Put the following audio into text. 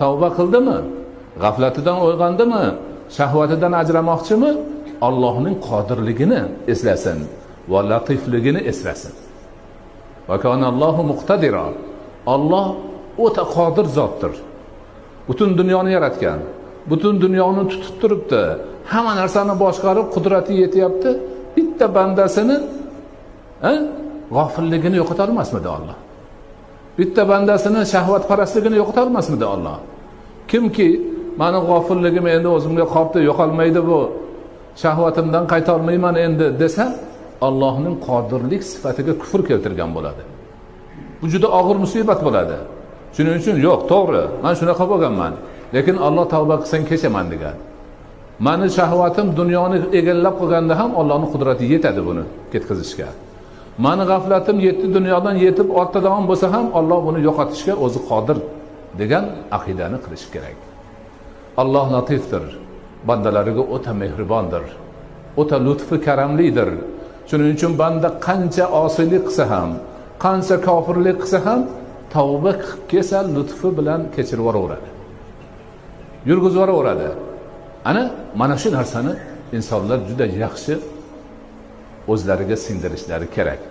Tavba qildimi? G'aflatidan uyg'ondimi? Shahvatidan ajramoqchimi? Allohning qodirligini eslasin va latifligini eslasin. Va kanallohu muqtadira. Alloh o'ta qodir zotdir. Butun dunyoni yaratgan, butun dunyoni tutib turibdi, hamma narsani boshqarib qudrati yetyapti. Bitta bandasini g'ofilligini yo'qota olmasmidi Alloh? Bitta bandasini shahvatparastligini yo'qota olmasmidi Alloh? Kimki mani g'ofilligim endi o'zimga qolibdi, yo'qolmaydi bu, shahvatimdan qayta olmayman endi desa, Allohning qodirlik sifatiga kufr keltirgan bo'ladi. Bu juda og'ir musibat bo'ladi. Shuning uchun yo'q, to'g'ri, men shunaqa bo'lganman, lekin Alloh tavba qilsang kechaman degan. Mani shahvatim dunyoni egallab qolganda ham Allohning qudrati yetadi buni ketkazishga. Mani g'aflatim yetti dunyodan yetib ortadigan bo'lsa ham Alloh buni yo'qotishga o'zi qodir degan aqidani qilish kerak. Alloh latifdir, bandalariga o'ta mehribondir, o'ta lutfi karamlidir. Shuning uchun banda qancha osiylik qilsa ham, qancha kofirlik qilsa ham tavba qilib kelsa lutfi bilan kechirib yuboraveradi, yurgizib yuboraveradi. Ana mana shu narsani insonlar juda yaxshi o'zlariga singdirishlari kerak.